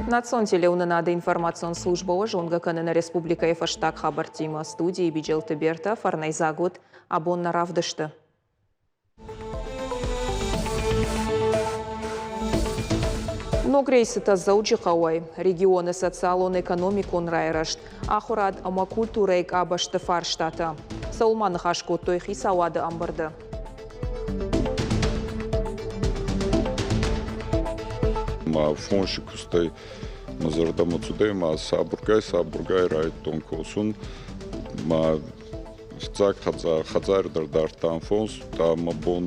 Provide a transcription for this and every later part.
Национ телеуынынады информацион службӕ уӕ зонгӕ кӕны нӕ республикӕйы фӕстаг хабӕрттимӕ. Студийы Биджелты Бертӕ, фӕрнӕйдзаг уыд абон нӕ равдысты. Ног рейсытӕ Дзӕуджыхъӕуӕй, регионы социалон-экономикон райрӕзт, ахуырад ӕмӕ культурӕйы къабӕзты фарстатӕ. Цӕуыл ма ныхас кодтой хицауады ӕмбырды? Мӕ фонси кустӕй мӕ зӕрдӕмӕ цудӕй, ма сабургай-сабургай райдтон косун. Ма фиццаг хӕдзари дӕр дардтан фонс, та мӕ бон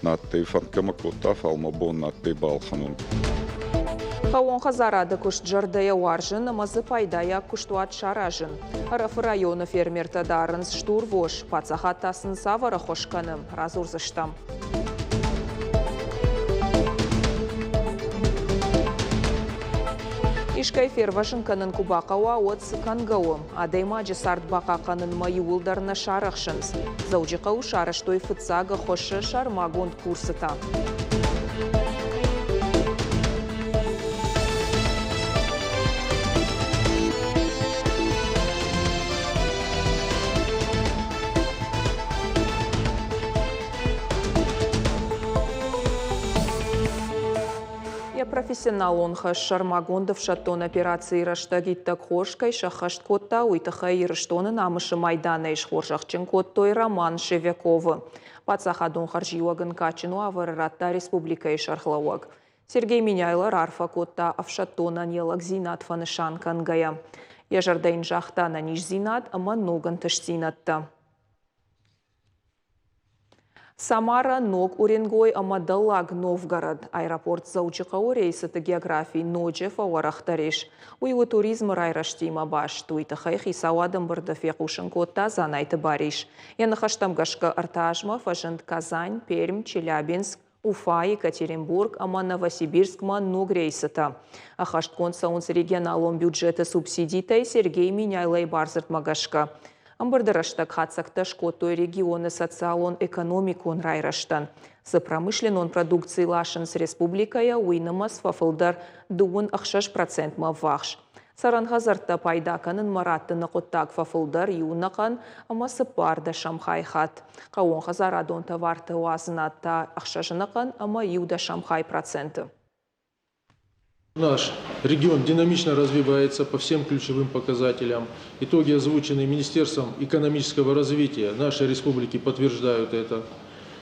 на адтӕй, фӕндгӕ мӕ кодта, фал мӕ бон на адтӕй балхӕнун. Хъӕууон хӕдзарады куыст зӕрдӕйӕ уарзын ӕмӕ дзы пайдайаг куыстуат саразын. Ӕрӕфы районы фермертӕ дарынц стурвос, паддзахад та сын цавӕр ӕххуыс кӕны, радзурдзыстӕм. Искӕй фервӕзын кӕнын куы бахъӕуа, уӕд цы кӕнгӕ у? Адӕймаджы цард бахъахъхъӕнынмӕ иууылдӕр нӕ сарӕхсынц. Дзӕуджыхъӕуы сарӕзтой фыццаг ӕххуысы сӕрмагонд курсытӕ. Йӕ профессионалон хӕс сӕрмагонд ӕфсӕддон операцийы рӕстӕг иттӕг хорз кӕй сӕххӕст кодта, уый тыххӕй Ирыстоны намысы майданӕй схорзӕхджын кодтой Роман Шевяковы. Паддзахадон хӕрзиуӕг ын кадджын уавӕры радта республикӕйы сӕргълӕууӕг. Сергей Меняйло раарфӕ кодта ӕфсӕддонӕн йӕ лӕгдзинад фӕнысан кӕнгӕйӕ. Йӕ зӕрдӕ йын загъта ӕнӕниздзинад ӕмӕ ног ӕнтыстдзинӕдтӕ. Самара, Ног Уренгой ӕмӕ Дӕллаг Новгород аэропорт Дзӕуджыхъӕуы рейсыты географи ноджы фӕуӕрӕхдӕр ис. Уый у туризмы райрӕзтимӕ баст. Уый тыххӕй хицауад ӕмбырды фехъусын кодта Дзанайты Барис. Йӕ ныхӕстӕм гӕсгӕ ӕртӕ азмӕ фӕзынд Казань, Пермь, Челябинск, Уфа, Екатеринбург ӕмӕ Новосибирскмӕ ног рейсытӕ. Ӕххӕстгонд цӕуынц регионалон бюджеты субсидитӕй Сергей Меняйлойы бардзырдмӕ гӕсгӕ. Ӕмбырды рӕстӕг хатдзӕгтӕ скодтой регионы социалон-экономикон райрӕзтӕн. Цы промышленнон продукци ласынц республикӕйӕ, уый нымӕц фӕфылдӕр 36 процентмӕ ӕввахс. Цӕрӕн хӕдзӕрттӕ пайда кӕнынмӕ раттыны хъуыддаг фӕфылдӕр иу ӕнӕхъӕн ӕмӕ цыппӕрдӕсӕм хай хатт. Хъӕууонхӕдзарадон товарты уадзынад та ӕхсӕз ӕнӕхъӕн ӕмӕ иу дӕсӕм хай проценты. Наш регион динамично развивается по всем ключевым показателям. Итоги, озвученные Министерством экономического развития нашей республики, подтверждают это.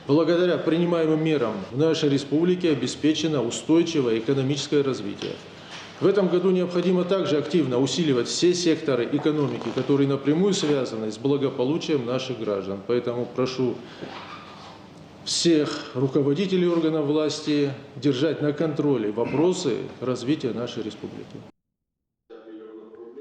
Благодаря принимаемым мерам в нашей республике обеспечено устойчивое экономическое развитие. В этом году необходимо также активно усиливать все секторы экономики, которые напрямую связаны с благополучием наших граждан. Поэтому прошу всех руководителей органов власти держать на контроле вопросы развития нашей республики.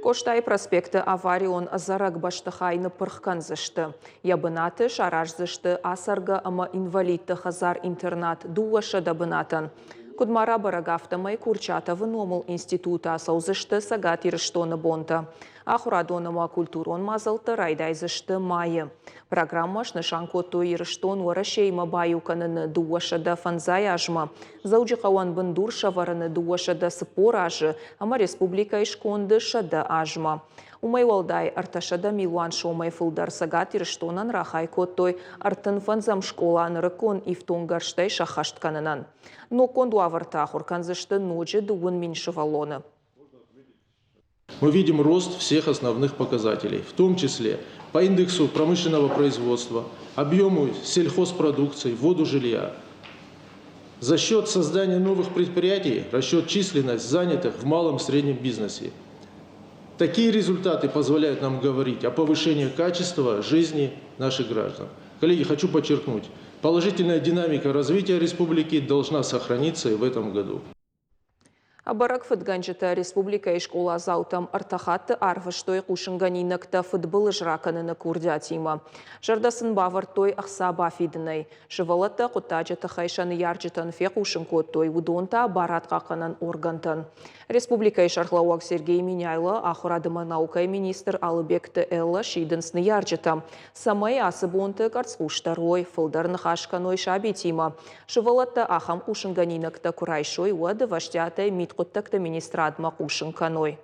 Къостайы проспекты аварион ӕдзӕрӕг бӕстыхай ныппырх кӕндзысты. Йӕ бынаты сараздзысты ацӕргӕ ӕмӕ инвалидты хӕдзар-интернат 200 бынатӕн. Куыд ма рабӕрӕг, афтӕмӕй Курчатовы номыл институты ацӕудзысты Цӕгат Ирыстоны бонтӕ. Ахуырадон ӕмӕ культурон мадзӕлттӕ райдайдзысты майы. Программӕ снысан кодтой Ирыстон Уӕрӕсеимӕ баиу кӕныны 205 азмӕ, Дзӕуджыхъӕуӕн бындур сӕвӕрыны 240 азы ӕмӕ республикӕйы сконды 100 азмӕ. Уымӕй уӕлдай 300 милуан сомӕй фылдӕр Цӕгат Ирыстонӕн рахай кодтой 35-ӕм скъола нырыккон ифтонггӕрзтӕй сӕххӕст кӕнынӕн. Ноггонд уавӕрты ахуыр кӕндзысты ноджы 10 000 сывӕллоны. Мы видим рост всех основных показателей, в том числе по индексу промышленного производства, объему сельхозпродукции, вводу жилья. За счет создания новых предприятий растет численность занятых в малом и среднем бизнесе. Такие результаты позволяют нам говорить о повышении качества жизни наших граждан. Коллеги, хочу подчеркнуть, положительная динамика развития республики должна сохраниться и в этом году. Ӕбӕрӕг фыдгӕнджытӕ республикӕйы скъоладзаутӕм ӕртӕ хатты арвыстой хъусынгӕнинӕгтӕ фыдбылыз ракӕныны курдиатимӕ. Зӕрдӕ сын бавӕрдтой ӕхца бафидынӕй. Сывӕллӕттӕ хъуыддаджы тыххӕй сӕ ныййарджытӕн фехъусын кодтой, уыдон та барадхъахъхъӕнӕн органтӕн. Республикӕйы сӕргълӕууӕг Сергей Меняйло, ахуырад ӕмӕ наукӕйы министр Алыбегты Эллӕ сидынц ныййарджытӕм, цӕмӕй ацы бонты къӕрцхъусдӕр уой, фылдӕр ныхас кӕной сабитимӕ. Сывӕллӕттӕ ахӕм хъусынгӕнинӕгтӕ куы райсой, уӕд ӕвӕстиатӕй мидхъуыддӕгты. мидхъуыддӕгты министрадмӕ хъусын кӕной.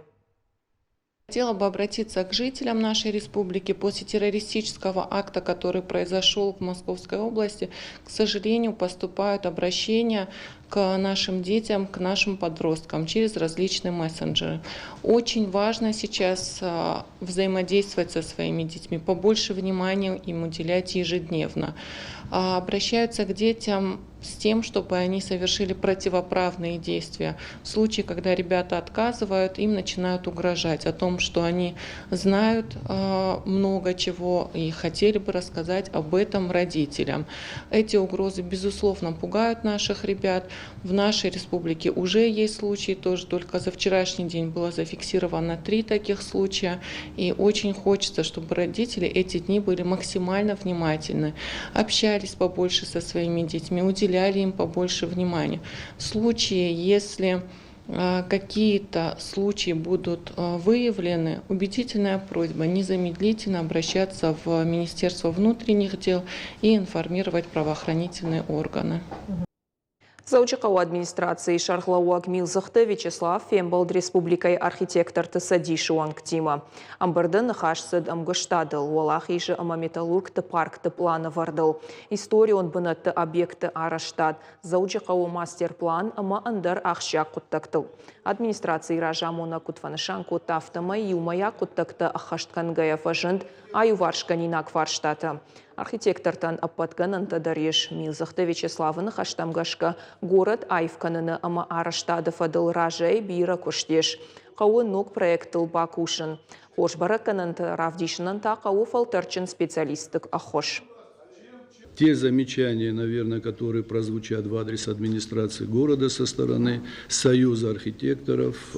Хотела бы обратиться к жителям нашей республики. После террористического акта, который произошел в Московской области, к сожалению, поступают обращения к нашим детям, к нашим подросткам через различные мессенджеры. Очень важно сейчас взаимодействовать со своими детьми, побольше внимания им уделять ежедневно. Обращаются к детям с тем, чтобы они совершили противоправные действия. В случае, когда ребята отказывают, им начинают угрожать о том, что они знают много чего и хотели бы рассказать об этом родителям. Эти угрозы, безусловно, пугают наших ребят. В нашей республике уже есть случаи, тоже только за вчерашний день было зафиксировано 3 таких случая. И очень хочется, чтобы родители эти дни были максимально внимательны, общались побольше со своими детьми, уделяли им побольше внимания. В случае, если какие-то случаи будут выявлены, убедительная просьба незамедлительно обращаться в Министерство внутренних дел и информировать правоохранительные органы. Дзӕуджыхъӕуы администрацийы сӕргълӕууӕг Милдзыхты Вячеслав фембӕлд республикӕйы архитекторты цӕдисы уӕнгтимӕ. Ӕмбырды ныхас цыд ӕмгуыстадыл, Уӕлахизы ӕмӕ Металлургты паркты планӕвӕрдыл, историон бынӕтты объектты арӕзтад, Дзӕуджыхъӕуы мастер-план ӕмӕ ӕндӕр ахсджиаг хъуыддӕгтыл. Администрацийы разамонӕг куыд фӕнысан кодта, афтӕмӕй иумӕйаг хъуыддӕгтӕ ӕххӕст кӕнгӕйӕ фӕзынд аиуварсгӕнинаг фарстатӕ. Архитектортӕн ӕппӕт гӕнӕнтӕ дӕр ис. Милдзыхты Вячеславы ныхӕстӕм гӕсгӕ, горӕт аив кӕныны ӕмӕ арӕзтады фӕдыл разӕй бирӕ куыст ис. Хъӕуы ног проекттыл бакусын. Хорз бӕрӕггӕнӕнтӕ равдисынӕн та хъӕуы фӕлтӕрдджын специалистты ӕххуыс. Те замечания, наверное, которые прозвучат в адрес администрации города со стороны Союза архитекторов,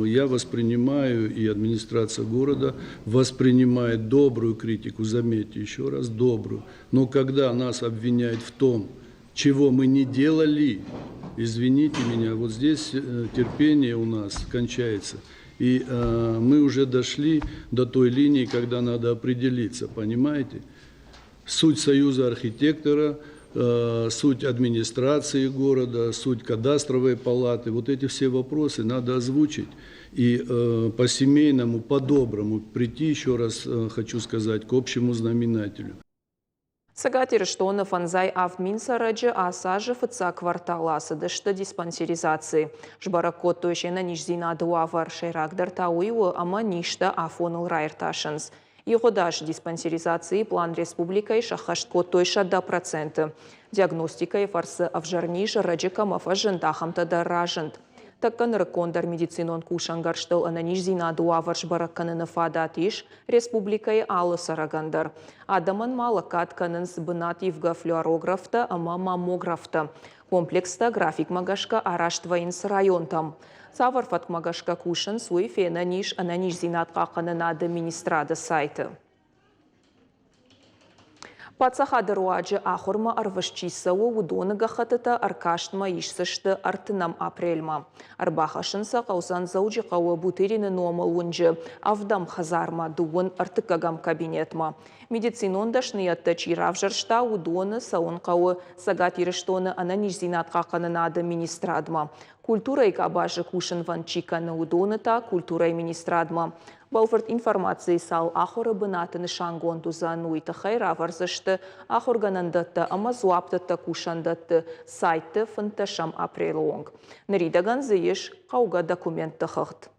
я воспринимаю, и администрация города воспринимает добрую критику, заметьте еще раз, добрую. Но когда нас обвиняют в том, чего мы не делали, извините меня, вот здесь терпение у нас кончается. И мы уже дошли до той линии, когда надо определиться, понимаете? Суть Союза архитектора, суть администрации города, суть кадастровой палаты. Вот эти все вопросы надо озвучить. И по-семейному, по-доброму прийти, еще раз хочу сказать, к общему знаменателю. Цӕгат Ирыстоны 57 000 цӕрӕджы ацы азы фыццаг кварталы ацыдысты диспансеризаци. Сбӕрӕг кодтой се нӕниздзинады уавӕр, сӕйрагдӕр та уый у, ӕмӕ низтӕ афоныл раиртасынц. Ивгъуыд аз диспансеризацийы план республикӕйы сӕххӕст кодтой 100%. Диагностикӕйы фӕрцы ӕвзӕр низ ӕрӕджы кӕмӕ фӕзынд, ахӕмтӕ дӕр разынд. Тӕккӕ нырыккондӕр медицинон кусӕнгӕрзтыл ӕнӕниздзинады уавӕр сбӕрӕг кӕныны фадат ис республикӕйы алы цӕрӕгӕн дӕр. Адӕмӕн ма лӕггад кӕнынц бынативгӕ флюорографтӕ ӕмӕ маммографтӕ. Комплекстӕ графикмӕ гӕсгӕ арӕзт вӕййынц районтӕм. Цавӕр фӕткмӕ гӕсгӕ кусынц, уый фенӕн ис ӕнӕниздзинад хъахъхъӕнынады министрады сайты. Паддзахады руаджы ахуырмӕ ӕрвыст чи цӕуы, уыдоны гӕххӕттытӕ ӕркастмӕ исдзысты 30 апрельмӕ. Ӕрбахӕссын сӕ хъӕудзӕн Дзӕуджыхъӕуы Бутырины номыл уынджы ӕвдӕм хӕдзармӕ 32-ӕм кабинетмӕ. Медицинон дӕсныйӕдтӕ чи равзӕрста, уыдоны цӕуын хъӕуы Цӕгат Ирыстоны ӕнӕниздзинад хъахъхъӕнынады министрадмӕ. Культурӕйы къабазы кусынвӕнд чи кӕны, уыдоны та культурӕйы министрадмӕ. Бӕлвырд информацийы цал ахуыры бынаты нысангонд уыдзӕн, уый тыххӕй равӕрдзысты ахуыргӕнӕндӕттӕ ӕмӕ дзуапдӕттӕг кусӕндӕтты сайтты 15 апрелы онг. Ныридӕгӕн дзы ис хъӕугӕ документты хыгъд.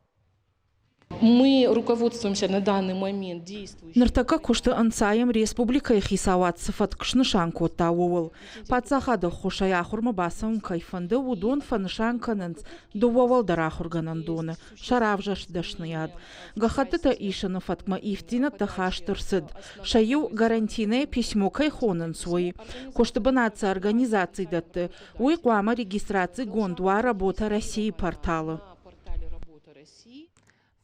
Мы руководствуемся на данный момент действующим. Ныртӕккӕ куысты ӕнцайӕм республикӕйы хицауад цы фӕтк снысан кодта, ууыл. Паддзахады ӕххуысӕй ахуырмӕ бацӕуын кӕй фӕнды, уыдон фӕнысан кӕнынц дыууӕ уӕлдӕр ахуыргӕнӕндоны сӕ равзӕрст дӕсныйад. Гӕххӕттытӕ исыны фӕткмӕ ивддзинӕдтӕ хаст ӕрцыд. Сӕ иу гарантийное письмо кӕй хонынц, уый. Куысты бынат цы организаци дӕтты, уый хъуамӕ регистрацигонд уа Работа России порталы.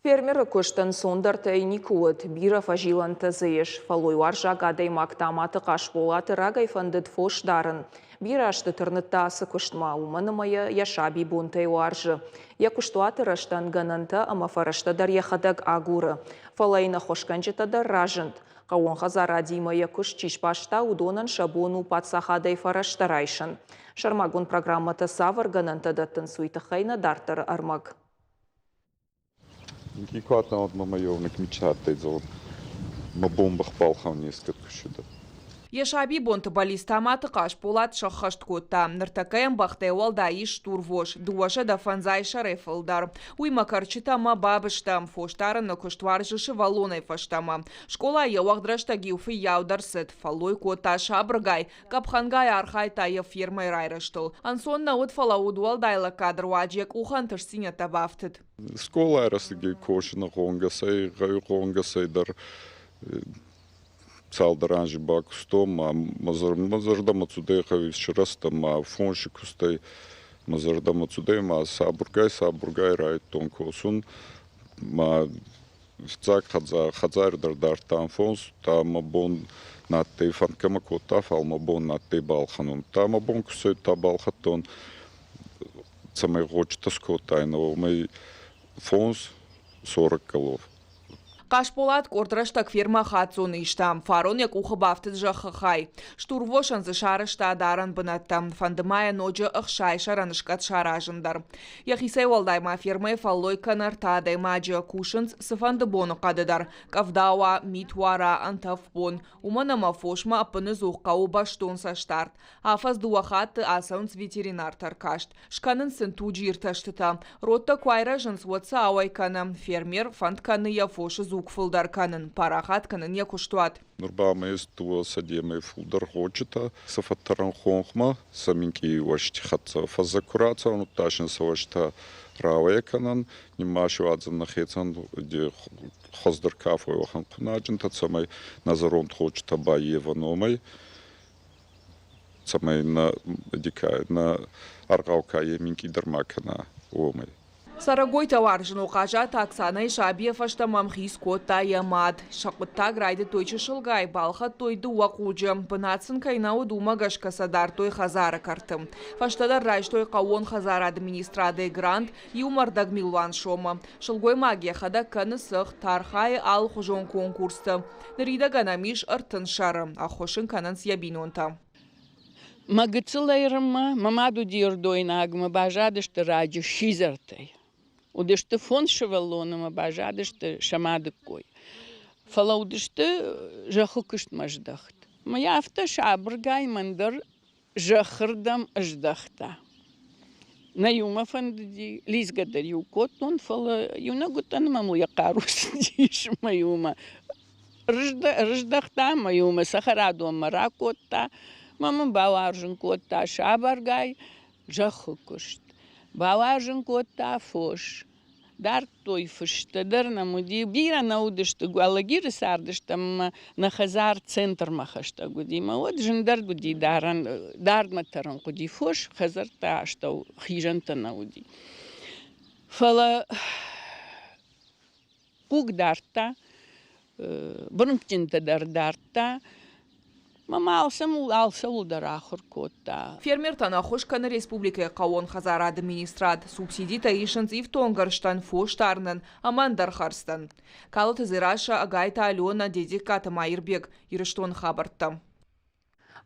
Фермеры куыст ӕнцондӕртӕй никуы уыд, бирӕ фӕзилӕнтӕ дзы ис. Фӕллойуарзаг адӕймаг Таматы Хъасболаты рагӕй фӕндыд фос дарын. Бирӕ азты тырныдта ацы куыстмӕ, уымӕн ӕмӕ йӕ йӕ сабибонтӕй уарзы. Йӕ куыстуаты рӕзтӕн гӕнӕнтӕ ӕмӕ фӕрӕзтӕ дӕр йӕхӕдӕг агуры. Фӕлӕ йын ӕххуысгӕнджытӕ дӕр разынд. Хъӕууон хӕдзарадимӕ йӕ куыст чи сбаста, уыдонӕн сӕ бон у паддзахадӕй фӕрӕзтӕ райсын. Сӕрмагонд программӕтӕ цавӕр гӕнӕнтӕ дӕттынц, уый тыххӕй нӕ дарддӕры ӕрмӕг. Йӕ сабибонты бӕллиц Таматы Хъасболат сӕххӕст кодта. Ныртӕккӕ йӕм бӕхтӕй уӕлдай ис стурвос, 250 сӕрӕй фылдӕр. Уый ма кӕрчытӕ ӕмӕ бабызтӕ. Фосдарыны куыст уарзы сывӕллонӕй фӕстӕмӕ. Скъолайы йӕ уӕгъд рӕстӕг-иу фыййау дӕр цыд, фӕллой кодта сабыргай, къӕпхӕнгай архайдта йӕ фермӕйы райрӕзтыл. Ӕнцон нӕ уыд, фӕлӕ удуӕлдай лӕггады руаджы йӕ къухы ӕнтыстдзинӕдтӕ бафтыд. Скъолайы рӕстӕги косуни гъонгӕсӕй, гъӕуи гъонгӕсӕй дӕр цалдӕр анзи бакустон ма мӕ зӕрдӕмӕ цудӕй гъӕуи сирӕзт ӕма фонси кустӕй мӕ зӕрдӕмӕ цудӕй ма сабургай-сабургай райдтон косун ма фиццаг хӕдзари дӕр дардтан фонс, та мӕ бон на адтӕй фӕндгӕ кодта, фал мӕ бон на адтӕй балхӕнун. Та мӕ бон ку та балхӕдтон, цӕмӕй гъочитӕ скодтайнӕ, уомӕй фонс 40 голов. Хъасболат къорд рӕстӕг фермӕ хаццоны иста. Фарон йӕ къухы бафтыд зӕххы хай. Стурвосӕн дзы сарӕзта дарӕн бынӕттӕ. Фӕнды ма йӕ ноджы 60 сӕрӕн скъӕт саразын дӕр. Йӕхицӕй уӕлдай ма фермӕйы фӕллой кӕны ӕртӕ адӕймаджы. Кусынц цыфӕнды боныхъӕды дӕр. Къӕвда уа, мит уара, ӕнтӕф бон. Уымӕн ӕмӕ фосмӕ ӕппыныдзух хъӕуы бӕстон цӕстдард. Афӕдз дыууӕ хатты ацӕуынц ветеринарты ӕркаст. Скӕнынц сын туджы иртӕстытӕ. Родтӕ куы айрӕзынц, уӕд сӕ ауӕй кӕны. Фермер фӕнд кӕны йӕ фосы дзуг фылдӕр кӕнын, парахат кӕнын йӕ куыстуат. Нур ба ма ес дууӕ сӕдемӕй фулдӕр гъоджитӕ сӕ фӕттӕрӕн хонхмӕ, сӕ минкъий уӕзти хӕццӕ фӕззӕг ку рацӕун, удта син сӕ уӕзтӕ рауӕйӕ кӕнӕн, ниммаси уадзӕн нӕхецӕн хуӕздӕр кафой уӕхӕн хъунаджинтӕ, цӕмӕй нӕ зӕронд гъоджитӕ баййевӕн уомӕй, цӕмӕй нӕ нӕ аргъау ка е минкъийдӕр ма кӕна, уомӕй. Цӕрӕгойтӕ уарзын Охъазаты Оксанӕйы сабийӕ фӕстӕмӕ ӕмхиц кодта йӕ мад. Сӕ хъуыддаг райдыдтой чысылгай, балхӕдтой дыууӕ хъуджы. Бынат сын кӕй нӕ уыд, уымӕ гӕсгӕ сӕ дардтой хӕдзары кӕрты. Фӕстӕдӕр райстой хъӕууон хӕдзарады министрадӕй грант иу миллион сомы. Сылгоймаг йӕхӕдӕг кӕны цыхт, архайы алыхуызон конкурсты. Ныридӕгӕн ӕм ис 30 сӕры. Ӕххуыс ын кӕнынц йӕ бинонтӕ. Мӕ гыццылӕй мӕ мад уыди ӕрдойнаг, мӕ баззадысты раджы сидзӕртӕй. Уыдысты фондз сывӕллоны мӕ баззадысты сӕ мады ккой. Фӕлӕ уыдысты зӕххы куыстмӕ здӕхт. Мӕ афтӕ сабыргай мӕн дӕр зӕххырдӕм ыздӕхта. Нӕ иумӕ фӕндыди, лидзгӕ дӕр-иу кодтон, фӕлӕ иунӕг уыдтӕн ӕмӕ мыл йӕ хъару цыдис мӕ иумӕ. Рыздӕхта мӕ иумӕ цӕхӕрадонмӕ ракодта, мӕ мын бауарзын кодта сабыргай зӕххы куыст. Бауарзын кодта фос. Дардтой фыстӕ дӕр нӕм уыди. Бирӕ нӕ уыдысты. Алагиры цардыстӕм ӕмӕ нӕ хӕдзар центрмӕ хӕстӕг уыди. Мӕ уӕд зындӕр уыди дарӕн, дардмӕ тӕрын хъуыди фос, хӕдзӕртты астӕу хизӕнтӕ нӕ уыди. Фӕлӕ хъуг дардта, бырынкъджынтӕ дӕр дардта. Мӕ алцӕуыл дӕр ахуыр кодта. Фермертӕн ӕххуыс кӕны республикӕйы хъӕууон хӕдзарады министрад. Субсидитӕ исынц ифтонггӕрзтӕн, фос дарынӕн ӕмӕ ӕндӕр хӕрдзтӕн. Калоты Дзерассӕ, Ӕгайты Алена, Дедегкаты Маирбег, Ирыстоны хабӕрттӕ.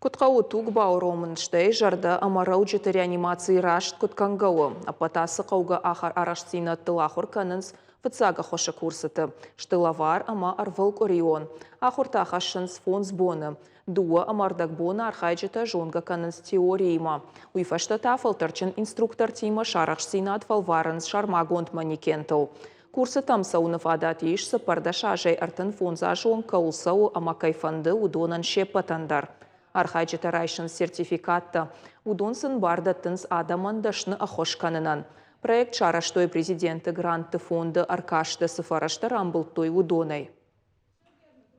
Куыд хъӕуы туг бауромын, стӕй зӕрдӕ ӕмӕ рӕуджыты реанимацийы раст куыд кӕнгӕ у? Ӕппӕт ацы хъӕугӕ арӕхстдзинӕдтыл ахуыр кӕнынц фыццаг ӕххуысы курсыты. Сты лӕвар ӕмӕ ӕрвылкъуырион. Ахуыртӕ хӕссынц 5 боны. 2.5 боны архайджытӕ зонгӕ кӕнынц теориимӕ. Уый фӕстӕ та фӕлтӕрджын инструктортимӕ сарӕхстдзинад фӕлварынц сӕрмагонд манекентыл. Курсытӕм цӕуыны фадат ис 14 азӕй 35 азы онг кӕуыл цӕуы ӕмӕ кӕй фӕнды, уыдонӕн се ппӕтӕн дӕр. Архайджытӕ райсынц сертификаттӕ. Уыдон сын бар дӕттынц адӕмӕн дӕсны ӕххуыс кӕнынӕн. Проект сарӕзтой президенты грантты фонды ӕркасты цы фӕрӕзтӕ рамбылдтой, уыдонӕй.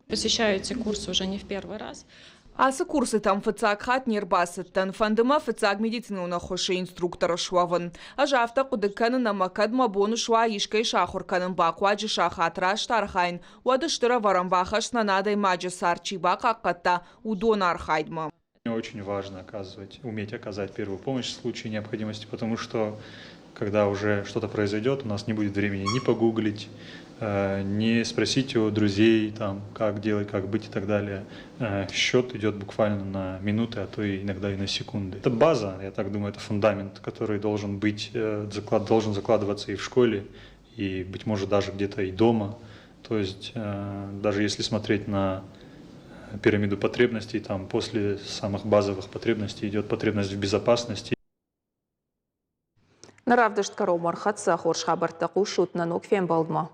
Посещаю эти курсы уже не в первый раз. Ацы курсытӕм фыццаг хатт не рбацыдтӕн, фӕнды мӕ фыццаг медицинон ӕххуысы инструктор суӕвын. Ӕз афтӕ хъуыды кӕнын, ӕмӕ кӕд мӕ бон суа искӕй сахуыр кӕнын бахъуаджы сахат раст архайын, уӕд стыр ӕвӕрӕн бахӕсдзынӕн адӕймаджы цард чи бахъахъхъӕдта, уыдоны архайдмӕ. Очень важно оказывать, уметь оказать первую помощь в случае необходимости, потому что Когда уже что-то произойдет, у нас не будет времени ни погуглить, ни спросить у друзей, там, как делать, как быть и так далее. Счет идет буквально на минуты, а то и иногда и на секунды. Это база, я так думаю, это фундамент, который должен быть, должен закладываться и в школе, и, быть может, даже где-то и дома. То есть даже если смотреть на пирамиду потребностей, там после самых базовых потребностей идет потребность в безопасности. Нӕ равдыст кӕронмӕ ӕрхӕццӕ, хорз хабӕрттӕ хъусут нӕ ног фембӕлдмӕ.